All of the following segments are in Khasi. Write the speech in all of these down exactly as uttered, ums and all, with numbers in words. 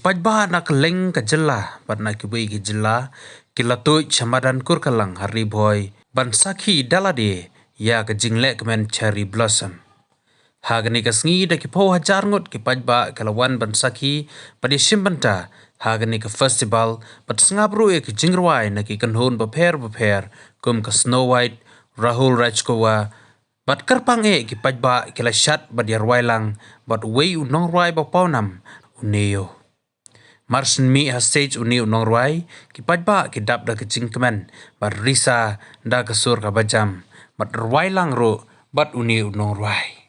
paidbah na kylleng ka jylla bad na kiwei ki jylla ki la tuid sha madan Kurkalang ha Ri Bhoi ban sakhi da lade ïa ka jinglehkmen Cherry Blossom. Ha kane ka sngi da ki phew hajar ngut ki paidbah ki la wan ban sakhi bad ïashim bynta ha kane ka festival bad sngap ruh ïa ki jingrwai na ki kynhun bapher bapher kum ka Snow White, Rahul Rajkuwar, bad kyrpang eh ki paidbah ki la shad bad ïarwai lang bad uwei u nongrwai ba pawnam, u Neo. Mar shen mih ha stage une u nongrwai, ki paidbah ki dap da ka jingkmen bad risa da ka sur kaba jam bad rwai lang ruh bad une u nongrwai.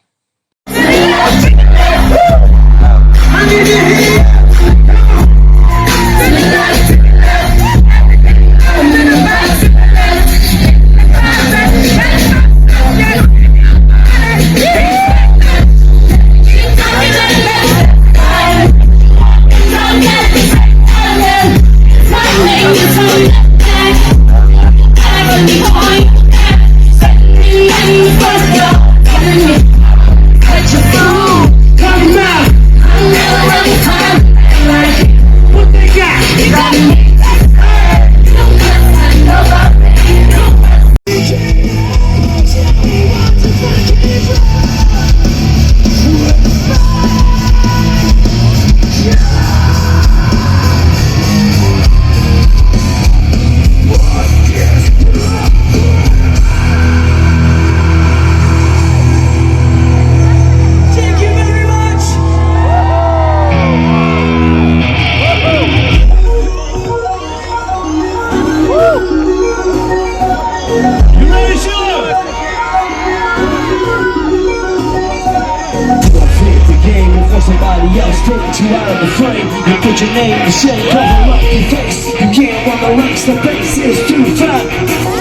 Thank you very much. You ready, Sean? Don't fit the game, before somebody else takes you out of the frame. You put your name in shame, cover up your face. You can't run the race, the pace is too fast.